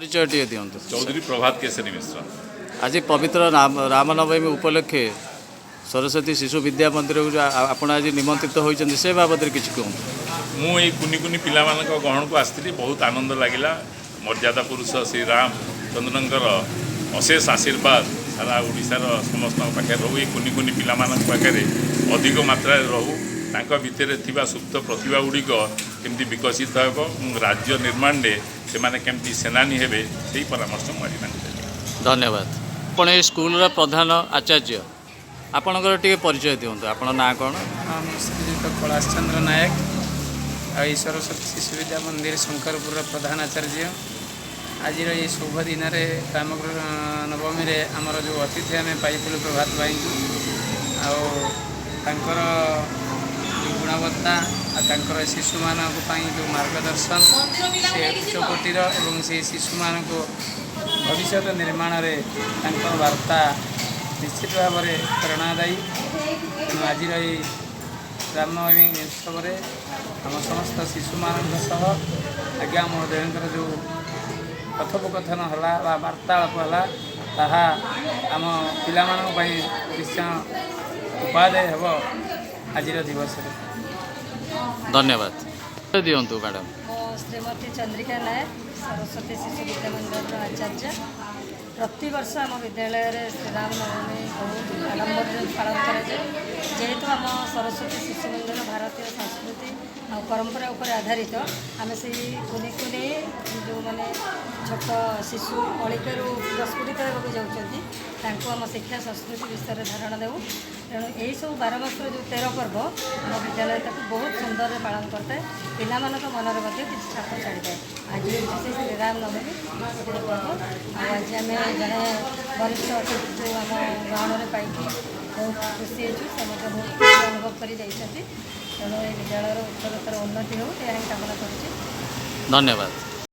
ପରିଚୟ ଟିକେ ଦିଅନ୍ତୁ। ଚୌଧୁରୀ ପ୍ରଭାତ କେଶରୀ ମିଶ୍ର। ଆଜି ପବିତ୍ର ରାମନବମୀ ଉପଲକ୍ଷେ ସରସ୍ୱତୀ ଶିଶୁ ବିଦ୍ୟା ମନ୍ଦିରକୁ ଯୋଉ ଆପଣ ଆଜି ନିମନ୍ତ୍ରିତ ହୋଇଛନ୍ତି, ସେ ବାବଦରେ କିଛି କୁହନ୍ତୁ। ମୁଁ ଏଇ କୁନି କୁନି ପିଲାମାନଙ୍କ ଗହଣକୁ ଆସିଥିଲି, ବହୁତ ଆନନ୍ଦ ଲାଗିଲା। ମର୍ଯ୍ୟାଦା ପୁରୁଷ ଶ୍ରୀରାମ ଚନ୍ଦ୍ରଙ୍କର ଅଶେଷ ଆଶୀର୍ବାଦ ସାରା ଓଡ଼ିଶାର ସମସ୍ତଙ୍କ ପାଖରେ ରହୁ, ଏଇ କୁନି କୁନି ପିଲାମାନଙ୍କ ପାଖରେ ଅଧିକ ମାତ୍ରାରେ ରହୁ। ତାଙ୍କ ଭିତରେ ଥିବା ସୁପ୍ତ ପ୍ରତିଭା ଗୁଡ଼ିକ କେମିତି ବିକଶିତ ହେବ ଏବଂ ରାଜ୍ୟ ନିର୍ମାଣରେ ସେମାନେ କେମିତି ସେନାନୀ ହେବେ, ସେଇ ପରାମର୍ଶ ମୁଁ ଆଜି ତାଙ୍କୁ ଦେଲି। ଧନ୍ୟବାଦ। ଆପଣ ଏଇ ସ୍କୁଲର ପ୍ରଧାନ ଆଚାର୍ଯ୍ୟ, ଆପଣଙ୍କର ଟିକେ ପରିଚୟ ଦିଅନ୍ତୁ। ଆପଣଙ୍କ ନାଁ କ'ଣ? ହଁ, ମୁଁ ଶ୍ରୀଯୁକ୍ତ କୈଳାସ ଚନ୍ଦ୍ର ନାୟକ ଆଉ ଏଇ ସରସ୍ୱତୀ ଶିଶୁ ବିଦ୍ୟା ମନ୍ଦିର ଶଙ୍କରପୁରର ପ୍ରଧାନ ଆଚାର୍ଯ୍ୟ। ଆଜିର ଏଇ ଶୁଭ ଦିନରେ ରାମ ନବମୀରେ ଆମର ଯେଉଁ ଅତିଥି ଆମେ ପାଇଥିଲୁ ପ୍ରଭାତ ଭାଇଙ୍କୁ, ଆଉ ତାଙ୍କର ଯେଉଁ ଗୁଣବତ୍ତା ଆଉ ତାଙ୍କର ଶିଶୁମାନଙ୍କ ପାଇଁ ଯେଉଁ ମାର୍ଗଦର୍ଶନ, ସେ ଉଚ୍ଚକୋଟୀର ଏବଂ ସେ ଶିଶୁମାନଙ୍କୁ ଭବିଷ୍ୟତ ନିର୍ମାଣରେ ତାଙ୍କର ବାର୍ତ୍ତା ନିଶ୍ଚିତ ଭାବରେ ପ୍ରେରଣାଦାୟୀ। ତେଣୁ ଆଜିର ଏଇ ରାମନବମୀ ଉତ୍ସବରେ ଆମ ସମସ୍ତ ଶିଶୁମାନଙ୍କ ସହ ଆଜ୍ଞା ମହୋଦୟଙ୍କର ଯେଉଁ କଥୋପକଥନ ହେଲା ବା ବାର୍ତ୍ତାଳାପ ହେଲା, ତାହା ଆମ ପିଲାମାନଙ୍କ ପାଇଁ ନିଶ୍ଚୟ ଉପାଦେୟ ହେବ ଆଜିର ଦିବସରେ। ଧନ୍ୟବାଦ ଦିଅନ୍ତୁ ମ୍ୟାଡ଼ାମ୍। ମୁଁ ଶ୍ରୀମତୀ ଚନ୍ଦ୍ରିକା ନାୟକ, ସରସ୍ୱତୀ ଶିଶୁ ବିଦ୍ୟା ମନ୍ଦିରର ଆଚାର୍ଯ୍ୟ। ପ୍ରତିବର୍ଷ ଆମ ବିଦ୍ୟାଳୟରେ ଶ୍ରୀରାମ ନବମୀ ବହୁତ ଆଡ଼ମ୍ବରରେ ପାଳନ କରାଯାଏ। ଯେହେତୁ ଆମ ସରସ୍ୱତୀ ଶିଶୁ ମନ୍ଦିର ଭାରତୀୟ ସଂସ୍କୃତି ଆଉ ପରମ୍ପରା ଉପରେ ଆଧାରିତ, ଆମେ ସେଇ କୁନି କୁନି ଯେଉଁମାନେ ଛୋଟ ଶିଶୁ କଳିକାରୁ ପ୍ରସ୍ଫୁଟିତ ହେବାକୁ ଯାଉଛନ୍ତି, ତାଙ୍କୁ ଆମ ଶିକ୍ଷା ସଂସ୍କୃତି ବିଷୟରେ ଧାରଣା ଦେବୁ। ତେଣୁ ଏହିସବୁ 12 ମାସର ଯେଉଁ 13 ପର୍ବ, ଆମ ବିଦ୍ୟାଳୟ ତାକୁ ବହୁତ ସୁନ୍ଦରରେ ପାଳନ କରିଥାଏ। ପିଲାମାନଙ୍କ ମନରେ ମଧ୍ୟ କିଛି ଛାପ ଛାଡ଼ିଥାଏ। ଆଜି ହେଉଛି ସେ ଶ୍ରୀରାମ ନବମୀ ଗୋଟିଏ ପର୍ବ। ଆଉ ଆଜି ଆମେ ଜଣେ ବରିଷ୍ଠ ଅତିଥିକୁ ଆମ ଗହଣରେ ପାଇକି ବହୁତ ଖୁସି ହେଇଛୁ। ସେ ମଧ୍ୟ ବହୁତ ଖୁସି ଅନୁଭବ କରି ଯାଇଛନ୍ତି। ତେଣୁ ଏହି ବିଦ୍ୟାଳୟର ଉତ୍ତରୋତ୍ତର ଉନ୍ନତି ହେଉ, ଏହା ହିଁ କାମନା କରୁଛି। ଧନ୍ୟବାଦ।